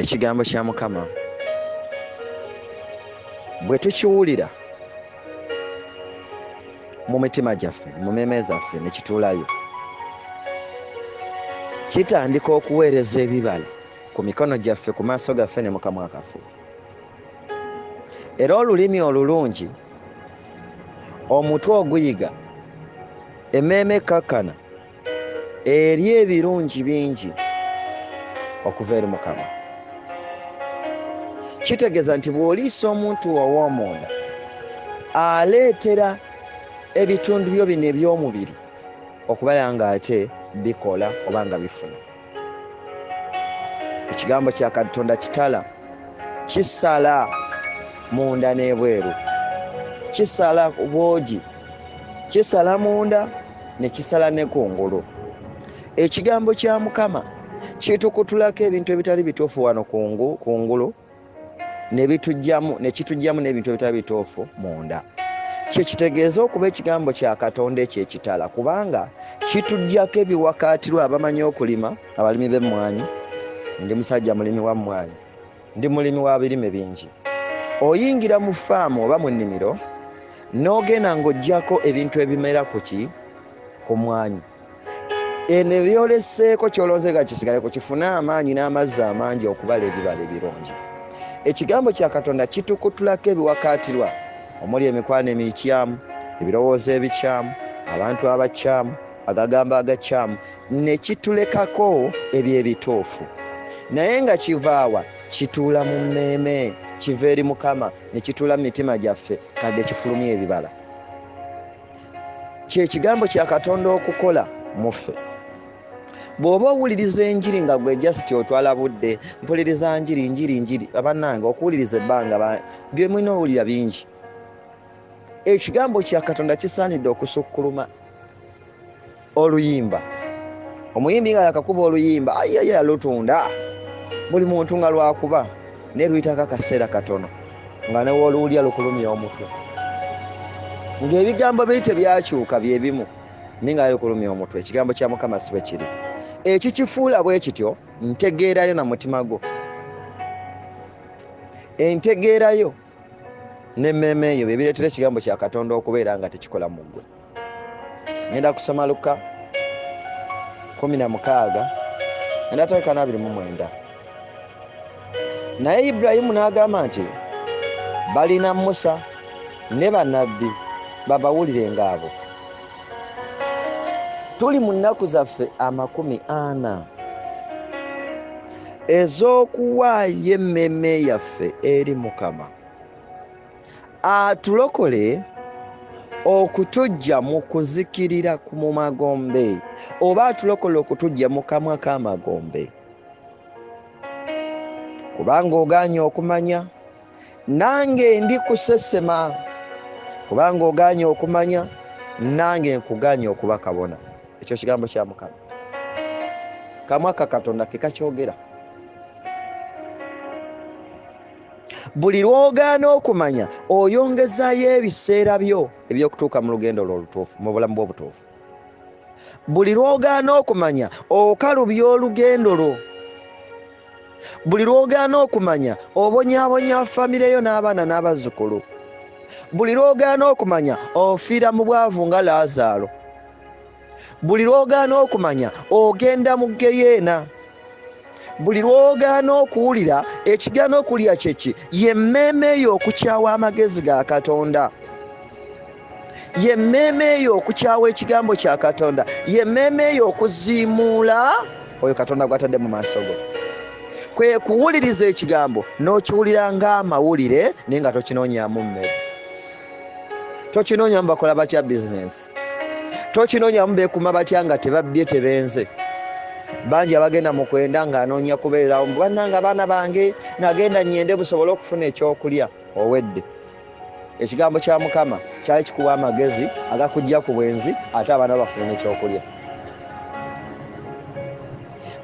Ekigambo kya Mukama bwe tukiwulira mu mitima gyaffe, mu mmeeme zaffe, ne kituulayo, kitandika okuweereza ebibala ku mikono gyaffe, ku maaso gaffe ne mu kamwa kaffe. Era olulimi olulungi, omutwe oguyiga, emmeeme ekkakkana eri ebirungi bingi okuva eri Mukama. Kitegeeza nti bw'oliisa omuntu ow'omunda, aleetera ebitundu byo bino eby'omubiri okubeera ng'ate bikola oba nga bifuna. Ekigambo kya Katonda kitala, kisala munda n'ebweru, kisala ku bwogi, kisala munda ne kisala ne kungulu. Ekigambo kya Mukama kitukutulako ebintu ebitali bituufu wano kungulu, ne kitujjamu n'ebintu ebitali bituufu munda. Kye kitegeeza okuba ekigambo kya Katonda eky'ekitala, kubanga kitujjako ebiwakaatirwa. Abamanyi okulima, abalimi b'emmwanyi, ndi musajja mulimi wa mmwanyi, ndi mulimi wa birime bingi. Oyingira mu faamu oba mu nnimiro n'ogenda ng'oggyako ebintu ebimera ku mmwanyi. Eno ebyoleseeko ky'olowooza nga kisigaleko kifune amaanyi n'amazzi amangi okubala ebibala ebirungi. Ekigambo kya Katonda kitukutulako ebiwakaatirwa omuli emikwano emikyamu, ebirowoozo ebikyamu, abantu abakyamu, agagambo agakyamu, ne kitulekako ebyo ebituufu. Naye nga kivaawa? Kituula mu mmeeme, kiva eri Mukama, ne kituula mu mitima gyaffe, kadde kifulumya ebibala. Kye kigambo kya Katonda okukola mu ffe. Bw'oba owuliriza enjiri nga gwe just otwala budde, mpuliriza njiri, njiri, njiri, abannange okuwuliriza ebbanga bye mulina owulira bingi. Ekigambo kya Katonda kisaanidde okusukkuluma oluyimba. Omuyimbi nga yakakuba oluyimba, ayaya yalutunda, buli muntu nga lwakuba, naye luyitako akaseera katono nga ne w'oluwulira lukulumya omutwe, ng'ebigambo biri tebyakyuka bye bimu, naye nga lukulumya omutwe. Ekigambo kya Mukama si bwe kiri. Ekikifuula bwe kityo, ntegeerayo na mutima gwo, entegeerayo n'emmeeme eyo bye bireetera ekigambo kya Katonda okubeera nga tekikola mu ggwe. Ngenda kusoma Luka 16 ngenda tandika 29. Naye Ibulayimu n'agamba nti balina Musa ne bannabbi, babawulire ng'abo. Tuli mu nnaku zaffe 40 ez'okuwaayo emmeeme yaffe eri Mukama, atulokole okutuggya mu kuzikirira mu magombe, oba atulokole okutuggya mu kamwa k'amagombe. Kubanga ogaanye okumanya, nange ndi kusesema. Kubanga ogaanye okumanya, nange nkugaanye okuba kabona. Ekyo kigambo kya Mukama. Kamwa ka Katonda ke kakyogera. Buli lw'ogaana okumanya, oyongezaayo ebiseera byo eby'okutuuka mu lugendo lwo olutuufu, mu bulamu bw'obutuufu. Buli lw'ogaana okumanya, okalubya olugendo lwo. Buli lw'ogaana okumanya, obonyaabonya famire yo n'abaana n'abazzukulu. Buli lw'ogaana okumanya, ofiira mu bwavu nga Laazaalo. Buli lw'ogaana okumanya, ogenda mu ggeyeena. Buli lw'ogaana okuwulira, ekigaana okuwulira kye ki? Ye mmeeme eyo okukyawa amagezi ga Katonda. Ye mmeeme eyo okukyawa ekigambo kya Katonda. Ye mmeeme eyo okuziimuula oyo Katonda gw'atadde mu maaso go. Kwe kuwuliriza ekigambo n'okiwulira ng'amawulire, naye nga tokinoonyaamu mmere. Tokinoonyamu bakola batya bizinensi. Tokinoonyamu beekuuma batya nga tebabbye tebenze. Bangi abagenda mu kwenda ng'anoonya kubeerawo, bannange abaana bange nagenda nnyende musobole okufuna ekyokulya. Owedde. Ekigambo kya Mukama kyali kikuwa amagezi agakujja ku bwenzi, ate abaana bafune ekyokulya.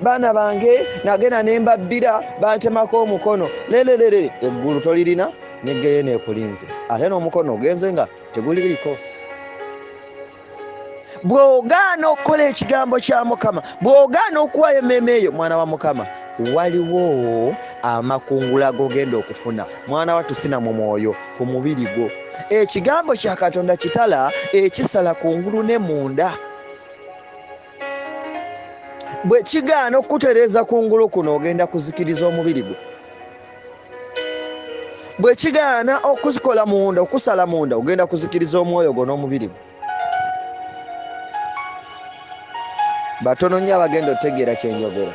Baana bange nagenda ne mbabbira, bantemako omukono, lelelele, eggulu tolirina n'eggeyeena ekulinze, ate n'omukono ogenze nga teguliiriko. Bw'ogaana okukola ekigambo kya Mukama, bw'ogaana okuwaayo emmeeme eyo, mwana wa Mukama, Waliwo amakungula g'ogenda okufuna, mwana wattu, sina mu mwoyo, ku mubiri gwo. Ekigambo kya Katonda kitala ekisala kungulu ne munda. Bwe kigaana okukutereeza kungulu kuno, ogenda kuzikiriza omubiri gwo. Bwe kigaana okuzikola munda, okusala munda, ogenda kuzikiriza omwoyo gwo n'omubiri gwo. Batono nnyo abagenda otegeera kyenjogera.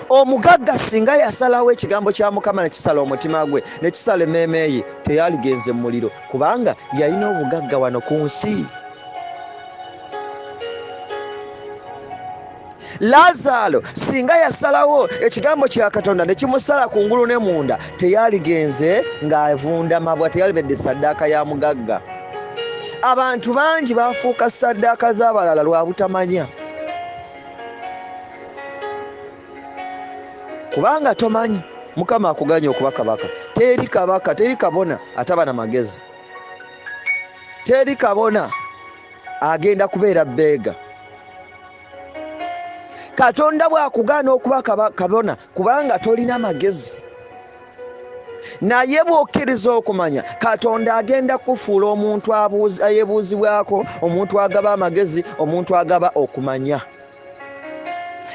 Omugagga singa yasalawo ekigambo kya Mukama ne kisala omutima gwe, ne kisala emmeeme ye, teyaligenze mu muliro, kubanga yalina obugagga wano ku nsi. Lazaalo singa yasalawo ekigambo kya Katonda ne kimusala kungulu ne munda, teyaligenze ng'avunda mabwa, teyalibedde saddaaka ya mugagga. Abantu bangi bafuuka saddaaka z'abalala lwa butamanya, kubanga tomanyi Mukama akuganye okuba kabaka. Teri kabaka, teri kabona ataba na magezi, teri kabona agenda kubeera bbeega. Katonda bw'akugaana okuba kabona kubanga tolina magezi, naye bw'okkiriza okumanya, Katonda agenda kufuula omuntu ayeebuuzibwako, omuntu agaba amagezi, omuntu agaba okumanya.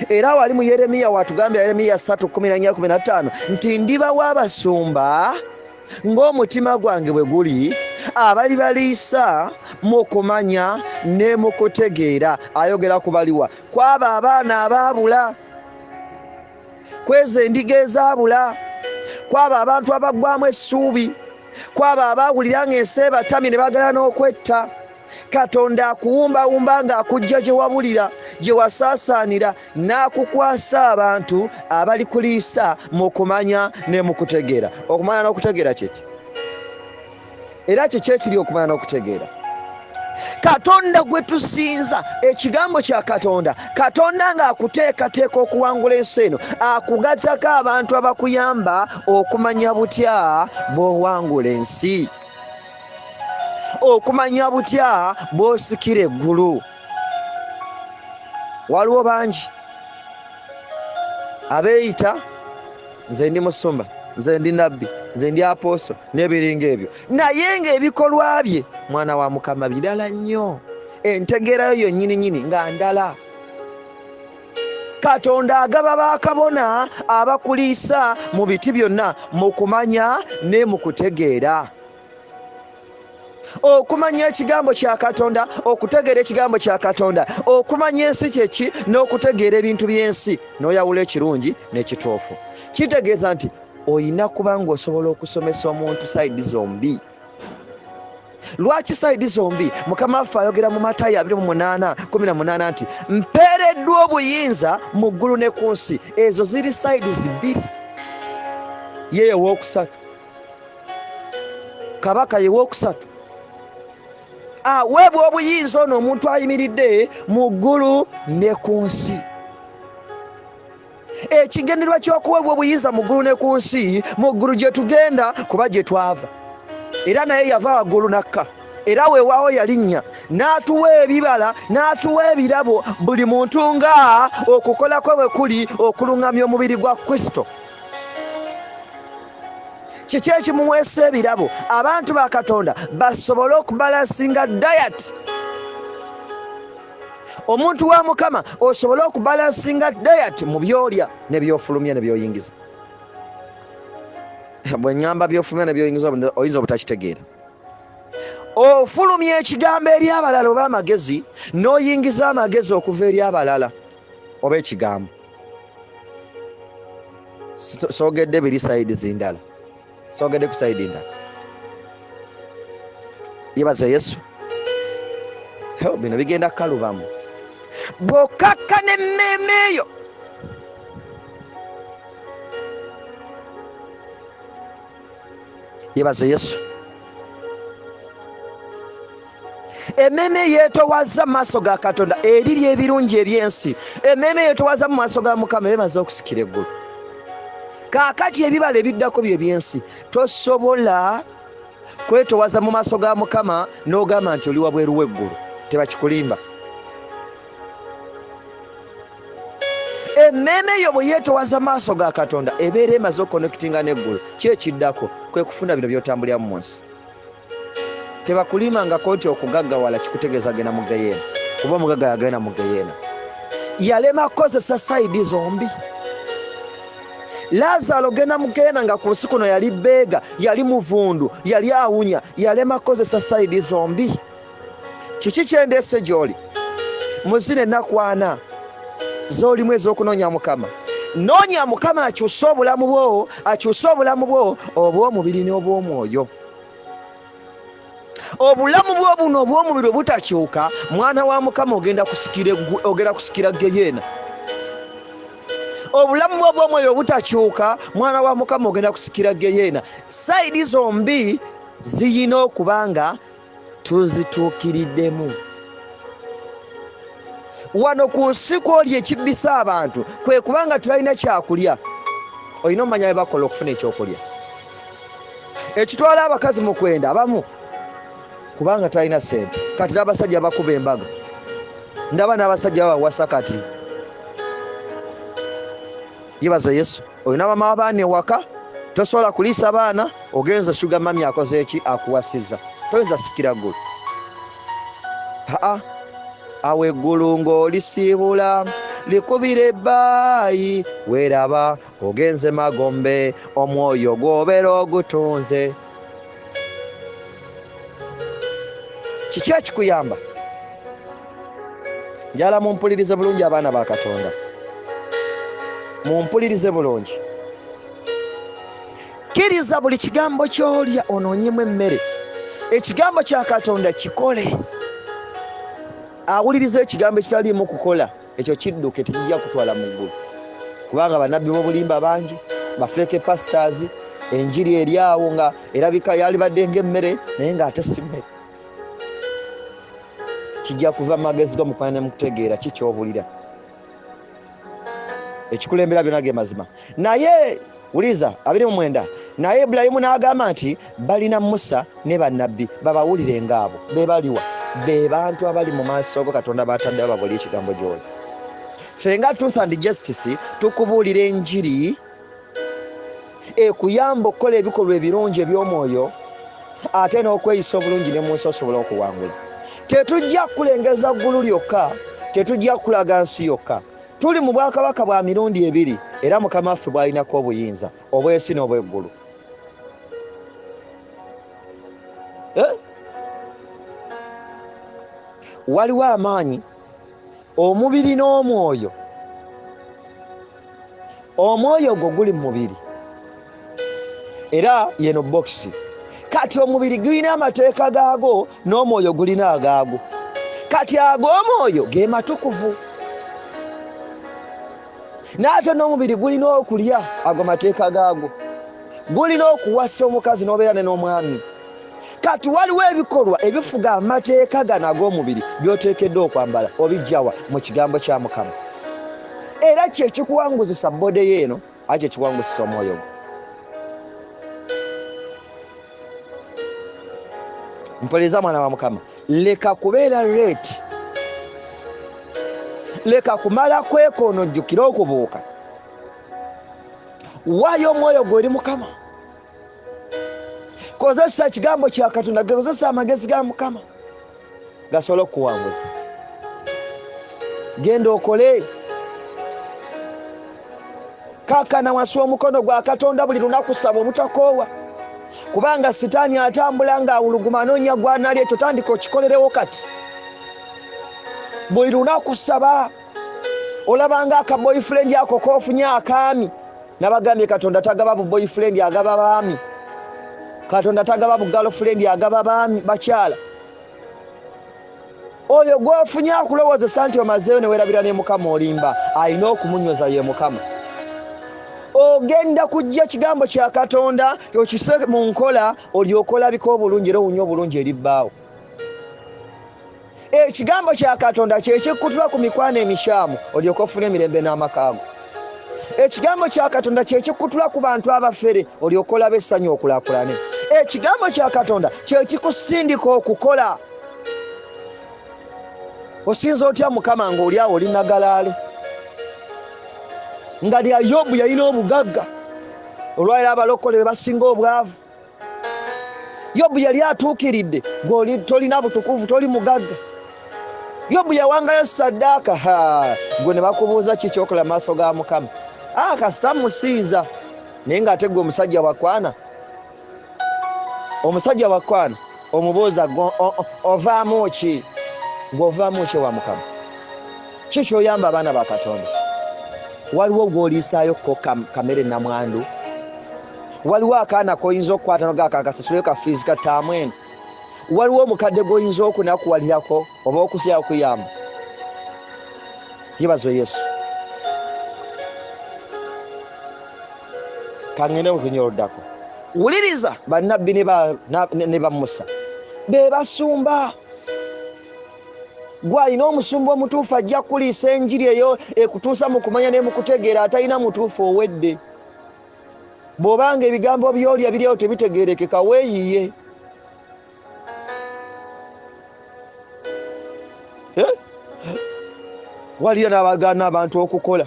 Era wali mu Yeremiya watugambye, Yeremiya 3:14-15, nti ndibawa abasumba ng'omutima gwange bwe guli, abalibaliisa mu kumanya ne mu kutegeera. Ayogera ku baliwa? Kwabo abaana abaabula, kwezo endiga ezaabula, kwabo abantu abaggwamu essuubi, kwabo abaawulira ng'ensi ebatamye ne baagala n'okwetta. Katonda akuwumbawumba ng'akujja gye wabulira, gye wasaasaanira, n'akukwasa abantu abalikuliisa mu kumanya ne mu kutegeera. Okumanya n'okutegeera kye ki? Era kiki ekiri okumanya n'okutegeera? Katonda gwe tusinza, ekigambo kya Katonda. Katonda ng'akuteekateeka okuwangula ensi eno, akugattako abantu abakuyamba okumanya butya bw'owangula ensi, okumanya butya bw'osikira eggulu. Waliwo bangi abeeyita nze ndi musumba, nze ndi nabbi, nze ndi apooso n'ebiringa ebyo, naye ng'ebikolwa bye, mwana wa Mukama, birala nnyo, entegeerayo yennyini nnyini nga ndala. Katonda agaba bakabona abakuliisa mu biti byonna mu kumanya ne mu kutegeera. Okumanya ekigambo kya Katonda, okutegeera ekigambo kya Katonda, okumanya ensi kyeki n'okutegeera ebintu by'ensi, n'oyawula ekirungi n'ekituufu, kitegeeza nti oyina kuba ng'osobola okusomesa omuntu side zombi. Lwaki side zombi? Mukama waffe ayogera mu Matayo 28:18 nti mpeereddwa obuyinza mu ggulu ne ku nsi. Ezo ziri side bbiri. Ye yewokusatu, kabaka yewokusatu aweebwa obuyinza ono omuntu ayimiridde mu ggulu ne ku nsi. Ekigendererwa ky'okuweebwa obuyinza mu ggulu ne ku nsi, mu ggulu gye tugenda kuba gye twava, era naye yava waggulu nakka, era weewaawo yalinnya n'atuwa ebibala, n'atuwa ebirabo, buli muntu nga okukola kwe bwe kuli okuluŋŋamya omubiri gwa Kristo. Kiki ekimuweesa ebirabo? Abantu ba Katonda basobole okubalansinga diet. Omuntu wa Mukama osobole okubalansinga diet mu by'olya ne by'ofulumya ne by'oyingiza. Bwe ŋŋamba by'ofulumya ne by'oyingiza, oyinza obutakitegeera. Ofulumya ekigambo eri abalala oba amagezi, n'oyingiza amagezi okuva eri abalala oba ekigambo. Soogedde biri side zindala, soogedde ku side ndala. Yebaza Yesu. Bino bigenda kukalubamu bw'okakka n'emmeeme eyo. Yebaza Yesu. Emmeeme yeetowaza mu maaso ga Katonda eriri ebirungi eby'ensi. Emmeeme yeetowaza mu maaso ga Mukama emaze okusikira eggulu. Kaakati ebibala ebiddako bye by'ensi. Tosobola kwetowaza mu maaso ga Mukama n'ogamba nti oli wabweru w'eggulu. Tebakikulimba. Emmeeme yo bwe yeetowaza maaso ga Katonda ebeera emaze okukonekitinga n'eggulu. Ki ekiddako kwe kufuna bino by'otambuliramu mu nsi. Tebakulimangako nti okugaggawala kikutegeeza genda mu geyeena, kuba omugagga yagenda mu geyeena. Yalema kukozesa sayidi zombi. Lazaalo genda mu geyeena nga ku nsi kuno yali beega, yali muvundu, yali awunya, yalema kukozesa sayidi zombi. Kiki kyendeese gy'oli? Mu zino ennaku ana z'olimu ez'okunoonya Mukama, noonya Mukama akyuse obulamu bwo, akyuse obulamu bwo obw'omubiri n'obw'omwoyo. Obulamu bwo buno obw'omubiri obutakyuka, mwana wa Mukama ogenda kusikira geyeena. Obulamu bwo obw'omwoyo obutakyuka, mwana wa Mukama ogenda kusikira geyeena. Sayidi zombi ziyina okuba nga tuzituukiriddemu. Wano ku nsi kwoli ekibbisa abantu kwe kubanga tebalina kyakulya. Olina omanya bwe bakola okufuna ekyokulya. Ekitwala abakazi mu kwenda abamu kubanga talina ssente. Kati n'abasajja bakuba embaga, ndaba n'abasajja babawasa kati. Yebaza Yesu. Olina mama w'abaana ewaka, tosobola kuliisa baana, ogenze sugar mami akoze eki akuwasizza, toyinza sikira ggulu. Aa, awo eggulu ng'olisiibula likubira ebbaayi, weeraba ogenze magombe, omwoyo gw'obeera ogutunze. Kiki ekikuyamba? Njala mumpulirize bulungi abaana ba Katonda, mumpulirize bulungi. Kkiriza buli kigambo ky'olya onoonyemu emmere. Ekigambo kya Katonda kikole. Awuliriza ekigambo ekitaliimu kukola, ekyo kidduke, tekijja kutwala mu ggulu. Kubanga bannabbi b'obulimba bangi, bafeeke pastors, enjiri eri awo nga erabika yalibadde ng'emmere naye ng'ate si mmere. Kijja kuva mu magezi go mukumanya ne mukutegeera ki ky'obulira. Ekikulembera byonna ge mazima. Naye wuliriza 29, naye Ibulayimu n'agamba nti balina Musa ne bannabbi babawulire ng'abo. Be baliwa? Be bantu abali mu maaso go Katonda b'ataddewo babuulire ekigambo gy'oli. Ffe nga Truth and Justice tukubuulira enjiri ekuyamba okukola ebikolwa ebirungi eby'omwoyo ate n'okweyisa obulungi ne mu nsi osobola okuwangula. Tetujja kukulengeza ggulu lyokka, tetujja kukulaga nsi yokka. Tuli mu bwakabaka bwa mirundi ebiri era Mukama waffe bw'alinako obuyinza obw'ensi n'obw'eggulu. Waliwo amaanyi omubiri n'omwoyo. Omwoyo gwo guli mu mubiri era yeno bokisi. Kati omubiri gulina amateeka gaago n'omwoyo gulina agaago. Kati ag'omwoyo ge matukuvu, n'ate n'omubiri gulina okulya ago mateeka gaago, gulina okuwasa omukazi n'obeera ne n'omwami. Kati waliwo ebikolwa ebifuga amateeka gano ag'omubiri by'oteekeddwa okwambala, obijjawa mu kigambo kya Mukama. Era kye kikuwanguzisa bode yeeno, ate kye kiwanguzisa omwoyo gwo. Mpuliriza mwana wa Mukama, leka kubeera late, leka kumala kwekoona ojjukire okubuuka. Waayo omwoyo gwo eri Mukama. Kozesa ekigambo kya Katonda, kozesa amagezi ga Mukama gasobole okukuwanguza. Genda okole. Kaakana wansi w'omukono gwa Katonda buli lunaku, saba obutakoowa, kubanga Sitaani atambula ng'awuluguma anoonya gw'anaalya. Ekyo tandika okikolerewo kati. Buli lunaku saba. Olabanga aka boyfriend ako k'ofunye akaami. Nabagambye Katonda tagaba bu boyfriend, agaba baami. Katonda tagaba bu girlfriend, agaba baami, bakyala. Oyo gw'ofunye akulowoozesa nti omazeeyo ne weerabira ne Mukama, olimba. Alina okumunyweza ye Mukama. Ogenda kujja kigambo kya Katonda okisse mu nkola, olyoke olabike obulungi era owunye obulungi eri bbaawo. Ekigambo kya Katonda kye kikutula ku mikwano emikyamu, olyoke ofune emirembe n'amaka go. Ekigambo kya Katonda kye kikutula ku bantu abafere, olyoke olabe essanyu okulaakulane. Ekigambo kya Katonda kye kikusindika okukola. Osinza otya Mukama ng'oli awo oli nagalaale? Nga lya Yobu yalina obugagga, olwaliro abalokole be basinga obwavu. Yobu yali atuukiridde, gwe tolina butukuvu, toli mugagga. Yobu yawangayo saddaaka, gwe ne bakubuuza ki kyokola mu maaso ga Mukama? Kasita musinza. Naye ng'ate gwe omusajja wakwana, omusajja wakwana omubuuza ovaamu ki? Gwe ovaamu ki wa Mukama? Ki kyoyamba abaana ba Katonda? Waliwo gw'oliisaayo ko kamere namwandu? Waliwo akaana k'oyinza okukwata nogakakasasuleyo ka fiizi ka ttaamu eno? Waliwo omukadde gw'oyinza okunakuwalirako oba okusya okuyamba? Yeebazibwe Yesu. Kangende mu lunyiriri oluddako. Wuliriza bannabbi ne ba Musa be basumba. Gwe alina omusumba omutuufu ajja kukuliisa enjiri eyo ekutuusa mu kumanya ne mu kutegeera. Atalina mutuufu owedde. Bw'obanga ebigambo by'olya biri awo tebitegeerekeka, weeyiye. Waliyo n'abagaana abantu okukola,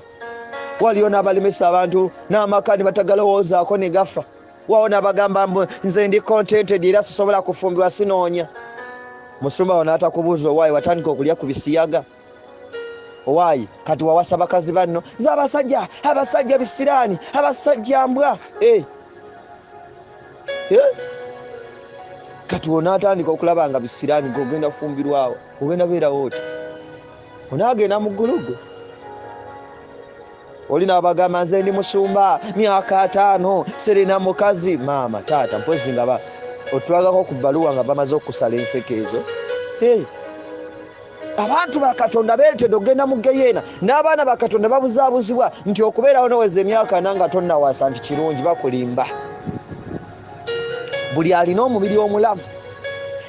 waliyo n'abalemesa abantu n'amaka ne batagalowoozaako ne gafa. Wawo n'abagamba mbu nze ndi contented era sisobola kufumbirwa, sinoonya. Musumba wo n'atakubuuza owaayi watandika okulya ku bisiyaga. Owaayi kati wawasa bakazi banno z'abasajja, abasajja bisiraani, abasajja mbwa. Kati onaatandika okulaba nga bisiraani, gwe ogenda kufumbirwawo, ogenda beerawo oti? Onaagenda mu ggulu gwe? Oli n'abagamba nze ndi musumba myaka 50 sirina mukazi. Maama taata mpozi nga otwagako ku bbaluwa nga bamaze okusala enseke ezo. Abantu ba Katonda beeretedde okugenda mu geyeena, n'abaana ba Katonda babuzaabuzibwa nti okubeerawo noweza emyaka 40 nga tonnawasa nti kirungi. Bakulimba. Buli alina omubiri omulamu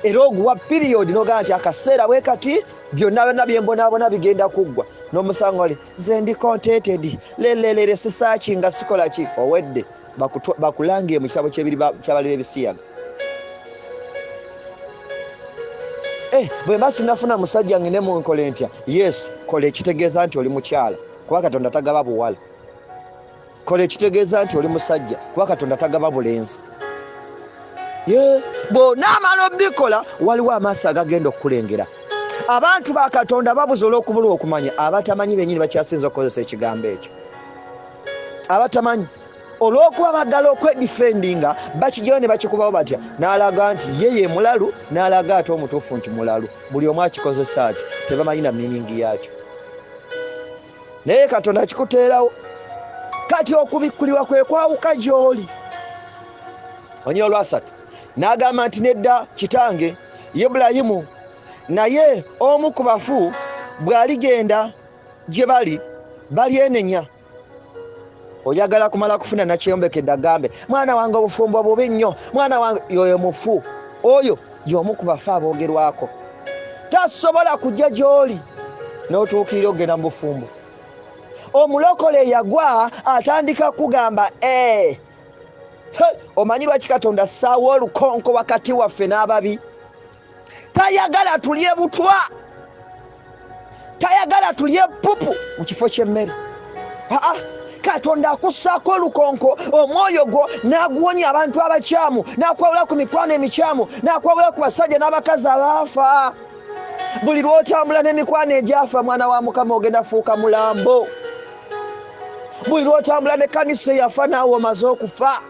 era oguwa piriyodi n'ogamba nti akaseera bwe kati byonna byonna byembonaabona bigenda kuggwa, n'omusango oli nze ndi contented lelelere sisaaki nga sikola ki, owedde. Bakulangiye mu kitabo ky'abali b'ebisiyaga. Bwe mba sinafuna musajja ngende mu nkole ntya? Yes, kola ekitegeeza nti oli mukyala, kuba Katonda tagaba buwala. Kola ekitegeeza nti oli musajja, kuba Katonda tagaba bulenzi. Bw'onaamala obikola, waliwo amaaso agagenda okukulengera. Abantu ba Katonda babuze olw'okubulwa okumanya. Abatamanyi bennyini bakyasinza okukozesa ekigambo ekyo. Abatamanyi olw'okuba baagala okwedifendinga bakigyayo ne bakikubawo batya, n'alaga nti ye ye mulalu, n'alaga ate omutuufu nti mulalu. Buli omu akikozesa ati, tebamanyi na miningi yaakyo. Naye Katonda akikuteerawo. Kati okubikkulirwa kwe kwawuka gy'oli. Onye olwasatu n'agamba nti nedda kitange Ibulayimu, naye omu ku bafu bw'aligenda gye bali balyenenya. Oyagala kumala kufuna nakyeyombekedde agambe mwana wange obufumbo bubi nnyo, mwana wange. Yoyo mufu, oyo y'omu ku bafu aboogerwako. Tasobola kujja gy'oli n'otuukirira okugenda mu bufumbo. Omulokole eyagwa atandika kugamba omanyi lwaki Katonda assaawo olukonko wakati waffe n'ababi? Tayagala tulye butwa, tayagala tulye pupu mu kifo ky'emmere. Katonda akussaako olukonko omwoyo gwo n'aguwonya abantu abakyamu, n'akwawula ku mikwano emikyamu, n'akwawula ku basajja n'abakazi abaafa. Buli lw'otambula n'emikwano egyafa, mwana wa Mukama, ogenda fuuka mulambo. Buli lw'otambula n'ekkanisa eyafa, naawe omaze okufa.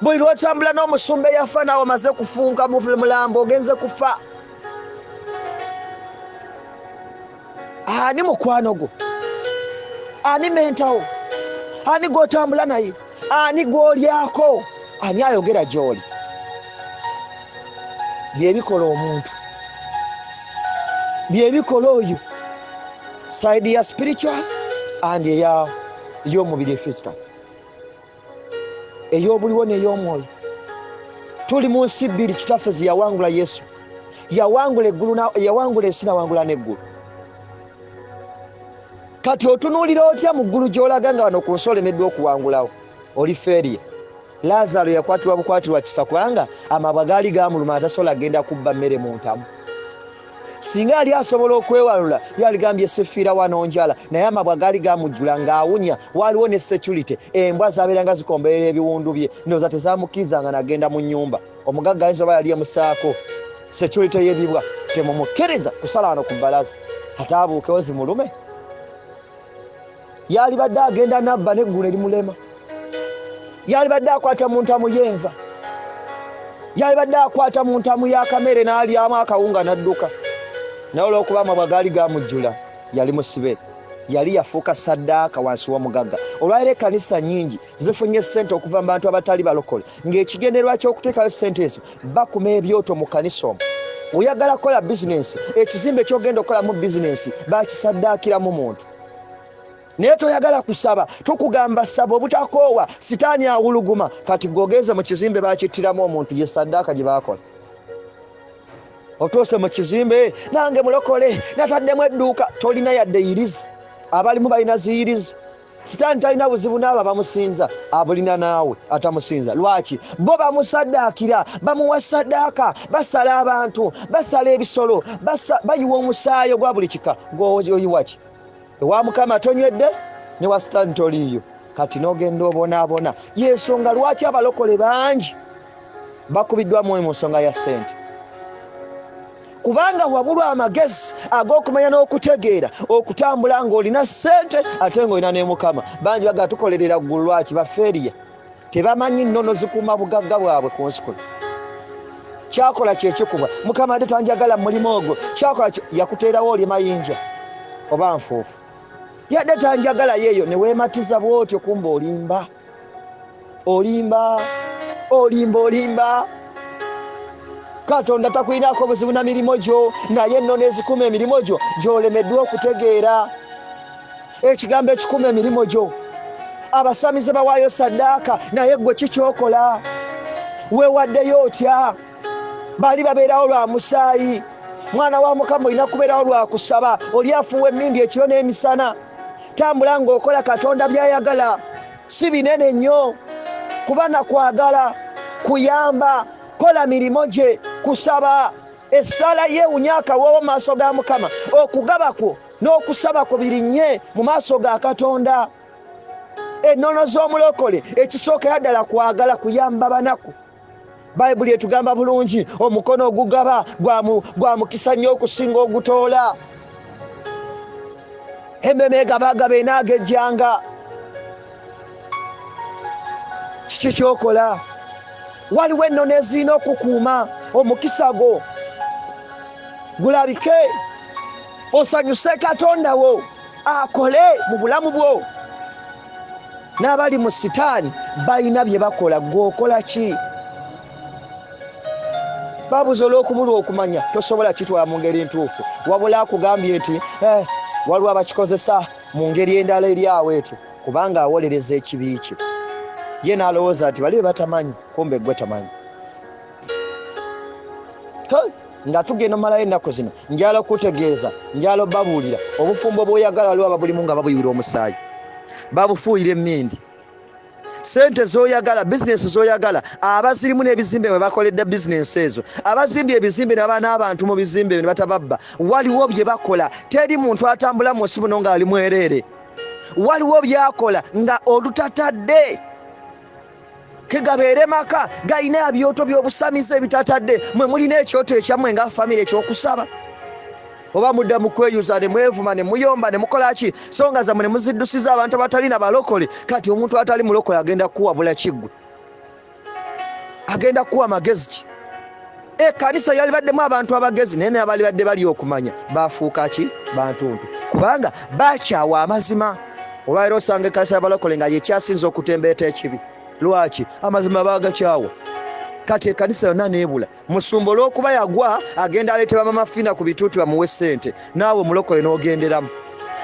Buli lw'otambula n'omusumba eyafa, naawe omaze kufuuka mulambo, ogenze kufa. Ani mukwano gwo? Ani mentawo? Ani gw'otambula naye? Ani gw'olyako? Ani ayogera gy'oli? Byebikola omuntu, byebikola oyo side ya spiritual and eya y'omubiri physical, ey'obuliwo n'ey'omwoyo. Tuli mu nsi bbiri kitaffe ze yawangula. Yesu yawangula eggulu, yawangula ensi nawangula n'eggulu. Kati otunuulira otya mu ggulu gy'olaga nga wano ku nsi olemeddwa okuwangulawo? Oli failure. Lazaalo yakwatirwa bukwatirwa kisa, kubanga amabwa gaali gaamuluma, atasobola genda kubba mmere mu ntamu. Singa yali asobola okwewalula yaligambye sifiira wano njala, naye amabwa gaali gamujjula ng'awunya. Waliwo ne security, embwa zabeeranga zikomberera ebiwundu bye, ndowooza tezamukkirizanga nagenda mu nnyumba. Omugagga ayinza oba yali emusaako security y'ebibwa, temumukkiriza kusala wano ku bbalaza, ate abuukewo zimulume. Yalibadde agenda nabba n'eggulu erimulema, yalibadde akwata mu ntamu y'enva, yalibadde akwata mu ntamu y'akamere n'alyamu akawunga n'adduka. Naye olw'okuba amabwa gaali gamujjula, yali musibe, yali yafuuka saddaaka wansi w'omugagga. Olwaleero ekkanisa nnyingi zifunye ssente okuva mu bantu abatali balokole, ng'ekigendererwa ky'okuteekayo ssente ezo bakuma ebyoto mu kkanisa omwo. Oyagala kukola bizinensi, ekizimbe ky'ogenda okukolamu bizinensi bakisaddaakiramu muntu. Naye toyagala kusaba, tukugamba saba obutakoowa, sitaani awuluguma. Kati gwe mu kizimbe bakittiramu omuntu, ye saddaaka gye baakola. Otuuse mu kizimbe, nange mulokole nataddemu edduuka, tolina yadde yirizi, abalimu balina ziyirizi. Sitaani talina buzibu n'abo abamusinza, abulina naawe atamusinza. Lwaki? Bo bamusaddaakira, bamuwa saddaaka, basala abantu, basala ebisolo, bayiwa omusaayi ogwa buli kika. Gwe ki? Ewa Mukama tonywedde, ne wa sitaani toliiyo. Kati n'ogenda obonaabona. Yensonga lwaki abalokole bangi bakubiddwamu mu nsonga ya ssente, kubanga wabulwa amagezi ag'okumanya n'okutegeera okutambula ng'olina ssente ate ng'olina ne Mukama. Bangi baga tukolerera ggulu. Lwaki? Bafeeriya, tebamanyi nnono zikuuma bugagga bwabwe ku nsi kuno. Kyakola kyekikubwa, Mukama ate tanjagala mulimu ogwo. Kyakola yakuteerawo oli mayinja oba nfuufu, yadde tanjagala yeeyo, ne weematiza bw'otyo. Kumba olimba, olimba, olimba, olimba. Katonda takulinako buzibu na mirimu gyo, naye nno nezikuma emirimu gyo gy'olemeddwa okutegeera. Ekigambo ekikuma emirimu gyo, abasamize bawaayo saddaaka, naye gwe kikyokola weewaddeyo otya? Bali babeerawo lwa musaayi. Mwana wa Mukama, olina kubeerawo lwa kusaba. Oli afuuwa emmindi ekiro n'emisana. Tambula ng'okola Katonda by'ayagala, si binene nnyo, kuba nakwagala kuyamba, kola mirimu gye, kusaba. Essala yeewunya akawoowo mu maaso ga Mukama. Okugaba kwo n'okusaba kwo birinnye mu maaso ga Katonda. Ennono z'omulokole ekisookera ddala kwagala kuyamba banaku. Bayibuli etugamba bulungi, omukono ogugaba gwa mukisa nnyo okusinga ogutoola. Emmeeme egabagaba enaagejjanga. Kiki kyokola? Waliwo ennono ezirina okukuuma omukisa gwo gulabike, osanyuse Katonda wo akole mu bulamu bwo. N'abali mu sitaani balina bye bakola, gweokola ki? Babuza olw'okubulwa okumanya, tosobola kitwala mu ngeri ntuufu. Wabula akugambye nti waliwo abakikozesa mu ngeri endala eri awo etyo, kubanga awolereza ekibi kye ye n'alowooza nti bali be batamanyi, kumbe gwe tamanyi. Nga tugenda omalayo ennaku zino, njala okutegeeza, njala obabuulira obufumbo bw'oyagala waliwo ababulimu nga babuyiwira omusaayi, babufuuyira emmindi. Sente z'oyagala, bizinesi z'oyagala, abazirimu n'ebizimbe bwe bakoledde bizinesi ezo, abazimbye ebizimbe naba n'abantu mu bizimbe ne batababba, waliwo bye bakola. Teri muntu atambula mu nsi muno ng'ali mwereere. Waliwo byakola nga olutatadde kegabeere maka galina ebyoto by'obusamize ebitatadde. Mwe mulina ekyoto ekyammwe nga famire ekyokusaba, oba mudda mu kweyuza ne mwevuma ne muyomba ne mukola ki, so nga zammwe ne muziddusiza abantu abatalina balokole. Kati omuntu atali mulokole agenda kuwabula kiggwe, agenda kuwa magezi ki? Ekkanisa yalibaddemu abantu abagezi, naye nabalibadde bali okumanya bafuuka ki? Bantuntu, kubanga bakyawa amazima. Olwaliro osanga ekkanisa y'abalokole nga yekyasinza okutembeeta ekibi. Lwaki? Amazima baagakyawa. Kati ekkanisa yonna neebula musumba olw'okuba yagwa, agenda aleetebwa bamafina ku bituuti bamuwe ssente, naawe omulokole n'ogenderamu.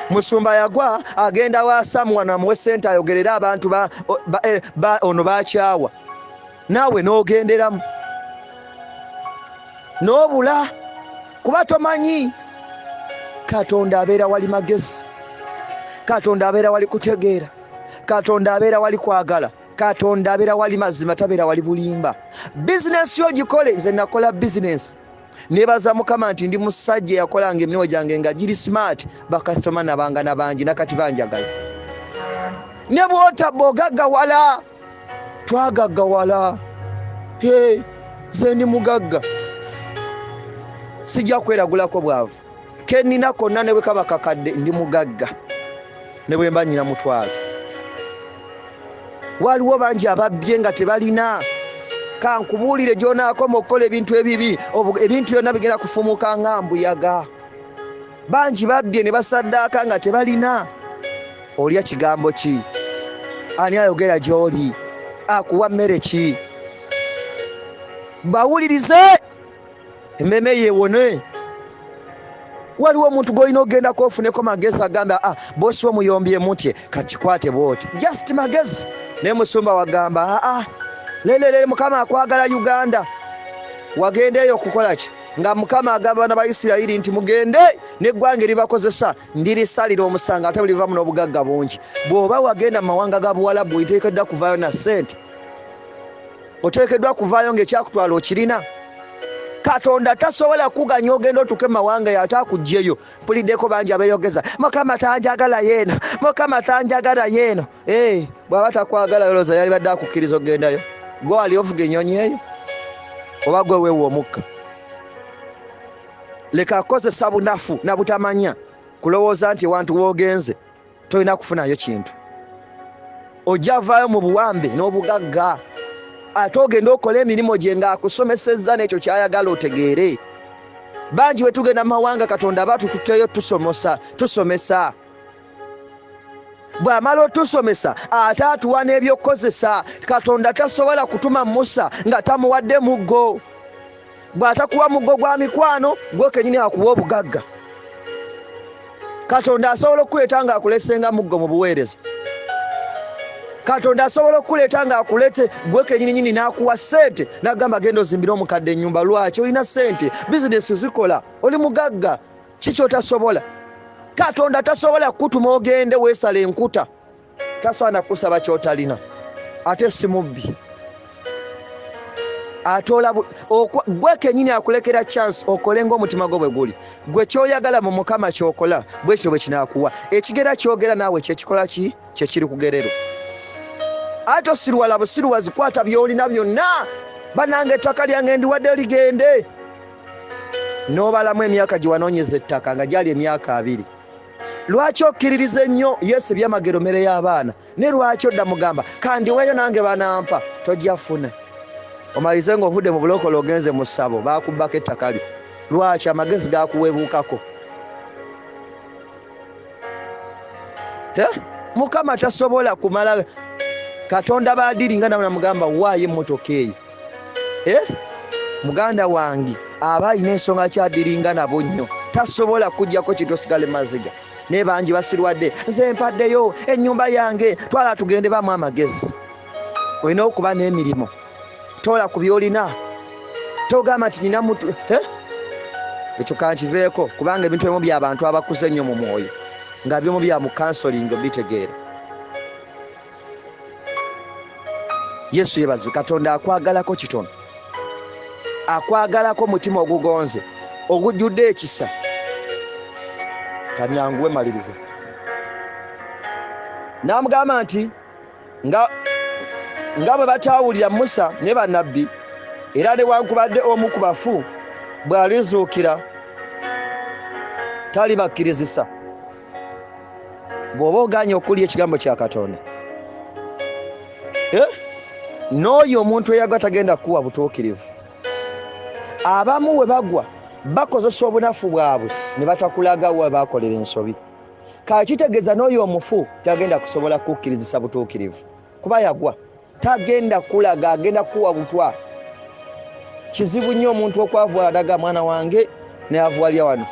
Musumba yagwa, agenda wasamu wano amuwe ssente ayogerere abantu ono bakyawa, naawe n'ogenderamu n'obula, kuba tomanyi Katonda abeera wali magezi, Katonda abeera wali kutegeera, Katonda abeera wali kwagala, Katonda abeera wali mazima, tabeera wali bulimba. Bizinesi yo gikole. Nze nakola bizinesi. Nebaza Mukama nti ndi musajja eyakolanga emirimu gyange nga giri smart, bakasitoma nabanga nabangi nakati banjagala. Ne bw'otabba ogaggawala, twagaggawala. Nze ndi mugagga, sijja kweragulako bwavu. Ke nnina konna ne bwe kaba kakadde ndi mugagga, ne bwe mba nnyina mutwalo. Waliwo bangi ababbye nga tebalina. Kankubuulire gy'onaakoma okukola ebintu ebibi, ebintu byonna bigenda kufumuka nga mbuyaga. Bangi babbye ne basaddaaka nga tebalina. Olya kigambo ki? Ani ayogera gy'oli? Akuwa mmere ki? Bawulirize, emmeeme yeewone. Waliwo omuntu gw'olina okugendako ofuneko magezi agamba, bosi wo muyombye mutye, kakikwate bw'oti. Just magezi. Naye musumba wagamba, lelele Mukama akwagala Uganda. Wagenda eyo okukola ki? Nga Mukama agamba abaana ba Isirayiri nti mugende n'eggwanga eribakozesa ndirisalira omusango ate bulivamu n'obugagga bungi. Bw'oba wagenda mu mawanga ga Buwalabu oteekeddwa kuvaayo na ssente, oteekeddwa kuvaayo ng'ekyakutwala okirina. Katonda tasobola kuganya ogenda otuuke mu mawanga eyo ate akuggyeyo. Mpuliddeko bangi abeeyogeza, Mukama tanjagala yeeno, Mukama tanjagala yeeno. Bw'aba takwagala olowooza yalibadde akukkiriza okugendayo? Gwe wali ovuga ennyonyi eyo oba gwe weewa omukka? Leka akozesa bunafu na butamanya kulowooza nti ewantu w'ogenze tolina kufunayo kintu. Ojja vaayo mu buwambe n'obugagga, ate ogende okole emirimu gye ng'akusomesezza n'ekyo ky'ayagala otegeere. Bangi bwe tugenda mu mawanga Katonda aba atututeyo tusomesa. Bw'amala otusomesa ate atuwa n'ebyokukozesa. Katonda tasobola kutuma Musa nga tamuwadde muggo. Bw'atakuwa muggo gwa mikwano, gwe kennyini akuwa obugagga. Katonda asobola okukuleeta ng'akulesenga muggo mu buweereza. Katonda asobola okukuleeta ng'akulete gwe kennyini nnyini n'akuwa ssente n'agamba genda ozimbire omukadde ennyumba. Lwaki? Olina ssente, bizinesi zikola, oli mugagga, ki ky'otasobola? Katonda tasobola kukutuma ogende weesale enkuta. Tasobola na kukusaba ky'otalina, ate si mubbi. Atoola gwe kennyini akulekera chance okole ng'omutima gwo bwe guli. Gwe ky'oyagala mu Mukama ky'okola, bwe kityo bwe kinaakuwa. Ekigera ky'ogera naawe kye kikola ki? Kye kiri kugererwa. Ate osiruwala busiruwazi, kwata by'olina byonna. Bannange ettaka lyange ndiwadde ligende. N'obalamu emyaka gye wanoonyeza ettaka nga gyali emyaka 2. Lwaki okkiririza ennyo Yesu ebyamagero mmere y'abaana? Ne lwaki odda mugamba kandiweeyo nange banampa? Tojja funa. Omalize ng'ovudde mu bulokole ogenze mu ssabo, baakubbako ettaka lyo. Lwaki? Amagezi gaakuweebuukako. Mukama tasobola kumala. Katonda baadiri nga nawe namugamba waayo emmotoka eyo. Muganda wange aba alina ensonga kyadiringa nabo nnyo, tasobola kuggyako kintu osigale maziga. Naye bangi basirwadde, nze mpaddeyo ennyumba yange, twala tugende bamu amagezi. Olina okuba n'emirimu, toola ku by'olina, togamba nti nina mutu. Ekyo kankiveeko, kubanga ebintu ebimu by'abantu abakuze ennyo mu mwoyo nga bimu bya mu counseling obitegeera. Yesu yeebazibwe. Katonda akwagalako kitono, akwagalako mutima ogugonze ogujjudde ekisa. Kanyanguwe maliriza. N'amugamba nti nga bwe bataawulira Musa ne bannabbi, era newankubadde omu ku bafu bw'alizuukira talibakkirizisa. Bw'oba ogaanye okulya ekigambo kya Katonda, n'oyo omuntu eyagwa tagenda kukuwa butuukirivu. Abamu we bagwa bakozesa obunafu bwabwe ne batakulaga we baakolera ensobi. Kakitegeeza n'oyo omufu tagenda kusobola kukkirizisa butuukirivu, kuba yagwa. Tagenda kulaga, agenda kukuwa butwa. Kizibu nnyo omuntu okwavuwala daga mwana wange n'avuwalira wano.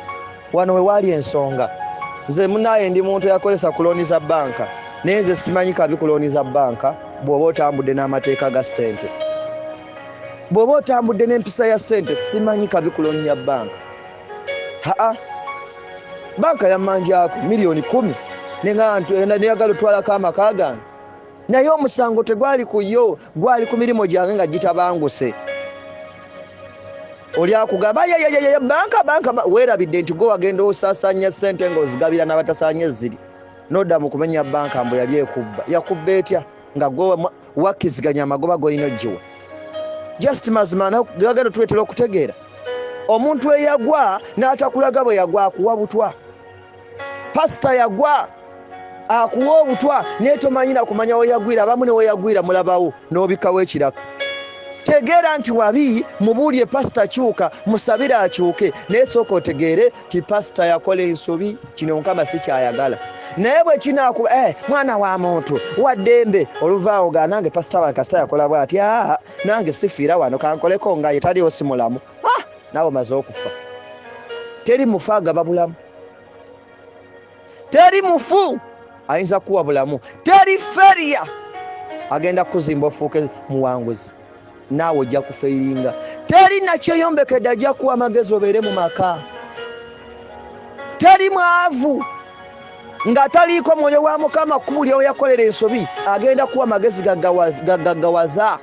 Wano we waali ensonga. Nze munaaye ndi muntu eyakozesa ku looni za bbanka, naye nze simanyi kabi ku looni za bbanka bw'oba otambudde n'amateeka ga ssente. Bw'oba otambudde n'empisa ya ssente, simanyi kabi ku looni ya bbanka. Haa, bbanka yammangyako 10 miliyoni, neyagala otwalako amaka gange. Naye omusango tegwali ku yo, gwali ku mirimu gyange nga gitabanguse. Oli akugamba yeyeyeye banka banka, weerabidde nti gwe wagenda osaasaanya ssente ng'ozigabira n'abatasaanye ziri, nodda mu kumenya banka mbu yali ekubba. Yakubba etya nga gwe wakkiziganya amagoba g'olina oggiwa? Just mazima gagenda otuleetera okutegeera. Omuntu eyagwa n'atakulaga bwe yagwa akuwa butwa. Pasita yagwa akuwa obutwa naye tomanyi na kumanya we yagwira. Abamu ne we yagwira mulabawo n'obikkawo ekiraka. Tegeera nti wabi, mubuulye pasita kyuka, musabire akyuke, naye sooka otegeere ti pasita yakola ensobi, kino Mukama si kyayagala. Naye bwe kinaakuba mwana wa muntu wa ddembe, oluvaawo ga nange pasita wange kasita yakola bw'ati, aa nange sifiira wano kankoleko nga ye taliiwo si mulamu, naawe omaze okufa. Teri mufu agaba bulamu, teri mufu ayinza kuwa bulamu, teri feria agenda kukuzimba ofuuke muwanguzi, naawe ojja kufeiringa. Teri nakyeyombekedde ajja kuwa amagezi obeere mu maka. Teri mwavu nga taliiko mwoyo wa Mukama kubuli oyo yakolera ensobi agenda kuwa amagezi gagaggawaza.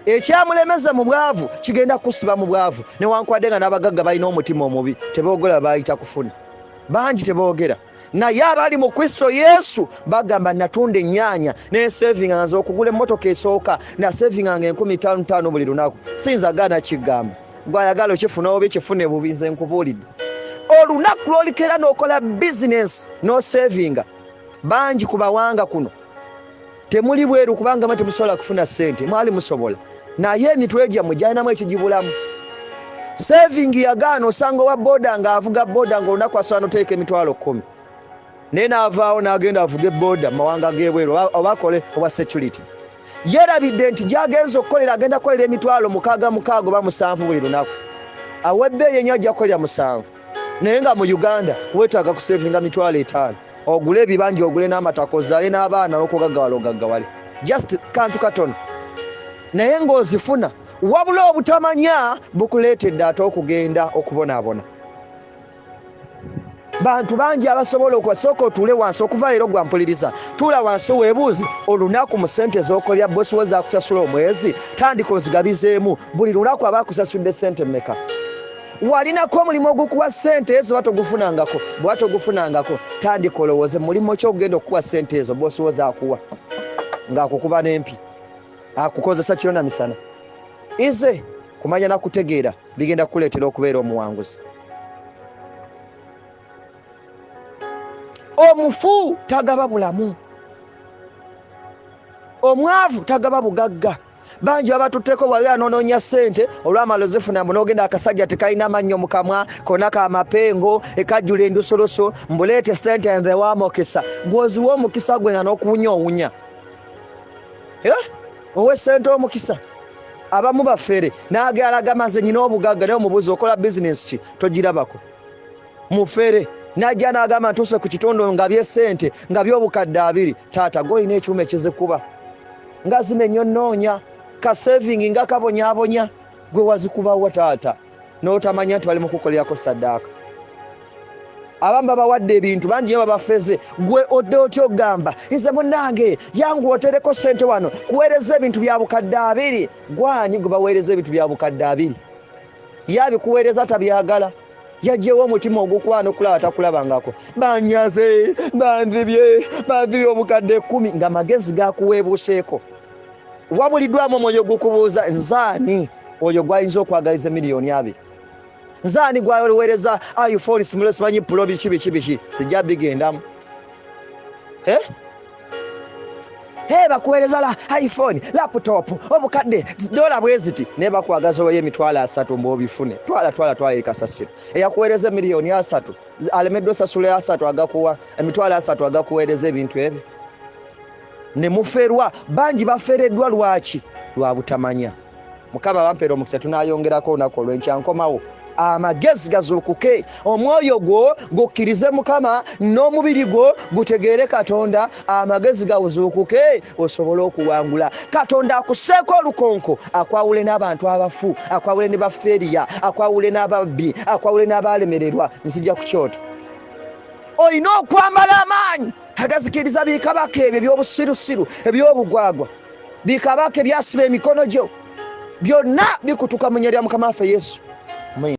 Ekyamulemeza mu bwavu kigenda kusiba mu bwavu, newankubadde nga n'abagagga balina omutima omubi, teboogera bayita kufuna bangi, teboogera. Naye abali mu Kristo Yesu bagamba natunda ennyaanya nensevinga nze okugula emmotoka esooka, nasevinganga 5,000 buli lunaku. Siyinza gaana kigamba, gwayagala okifuna obi kifune bubi, nze nkubuulidde. Olunaku lw'olikeera n'okola bizinesi n'osevinga, bangi ku bawanga kuno temuli bweru kubanga mwe temusobola kufuna ssente, mwali musobola, naye emitwe gyammwe gyalinamu ekigibulamu. Saving yagaana, osanga owa boda ng'avuga boda ng'olunaku asobola n'oteeka 10,000, naye n'avaawo n'agenda avuga eboda mu mawanga g'ebweru oba akole obwa security. Yeerabidde nti gy'agenza okukolera agenda kukolera 6,000 6 oba 7 buli lunaku, awo ebbeeyi ennyo ajja kukolera 7. Naye nga mu Uganda weetaaga kusevinga 5,000 ogule ebibanja, ogule n'amataka, ozaale n'abaana n'okugaggawala ogaggawale, just kantu katono, naye ng'ozifuna. Wabula obutamanya bukuleetedde ate okugenda okubonaabona. Bantu bangi abasobola okusooka otuule wansi okuva leero gwa mpuliriza, tuula wansi weebuuze olunaku mu ssente z'okolera bosi wo zaakusasula omwezi, tandika ozigabizeemu buli lunaku aba akusasudde ssente mmeka. Walinako omulimu ogukuwa ssente ezo oba togufunangako? Bw'oba togufunangako, tandika olowooze mulimu ki ogugenda okukuwa ssente ezo bosi wo zaakuwa ng'akukuba n'empi, akukozesa kiro na misana. Ize kumanya na kutegeera bigenda kukuleetera okubeera omuwanguzi. Omufu tagaba bulamu, omwavu tagaba bugagga. Bangi babatutteko wali anonoonya ssente olwamala ozifuna mbu n'ogenda akasajja tekalina mannyo mu kamwa konna ka mapengo ekajjula endusulusu, mbuleete ssente nze wa mukisa. Gw'oziwa omukisa gwe nga n'okuwunya owunya. Owe ssente omukisa. Abamu bafere n'agala agamba nze nyina obugagga, naye omubuuzi okola bizinesi ki togirabako. Mufere n'ajja n'agamba ntuuse ku kitundu nga by'essente nga by'obukadde 20. Taata gw'olina ekyuma ekizikuba nga zimenya onnoonya, ka saving nga kabonyaabonya, gwe wazikubawa taata n'otamanya nti bali mu kukolerako saddaaka. Abamu babawadde ebintu bangi nnyo babafeze, gwe odde otya ogamba nze munnange yangu otereko ssente wano kuweereza ebintu bya bukadde 20. Gwani gwe baweereza ebintu bya bukadde 20? Yabikuweereza tabyagala, yaggyewo omutima ogukwana okulaba takulabangako. Banyaze, banzibye, banzibye obukadde 10, nga magezi gakuweebuuseeko. Wabuliddwamu omwoyo ogukubuuza nzaani oyo gw'ayinza okwagaliza 20,000,000? Nzaani gw'aliweereza iPhone simule simanyi Pro biki biki biki, sijja bigendamu. Bakuweereza la iPhone, laptop, obukadde dola bwe ziti, naye bakwagaza oweyo 30,000 mbu obifune. Twala, twala, twala eri kasasiro. Eyakuweereza 30,000,000 alemeddwa osasula 30 agakuwa 30,000 agakuweereza ebintu ebyo. Ne muferwa, bangi bafereddwa lwaki? Lwa butamanya. Mukama bampeera omukisa, tunaayongerako olunaku olw'enkya. Nkomawo. Amagezi gazuukuke, omwoyo gwo gukkirize Mukama n'omubiri gwo gutegeere Katonda. Amagezi gazuukuke osobole okuwangula. Katonda akusseeko olukonko, akwawule n'abantu abafu, akwawule ne bafeeriya, akwawule n'ababbi, akwawule n'abalemererwa. Nzija ku kyoto. Olina okwambala amaanyi agazikiriza bikabaka ebyo eby'obusirusiru, eby'obugwagwa, bikabaka ebyasiba emikono gyo. Byonna bikutuka mu nnya lya Mukama waffe Yesu.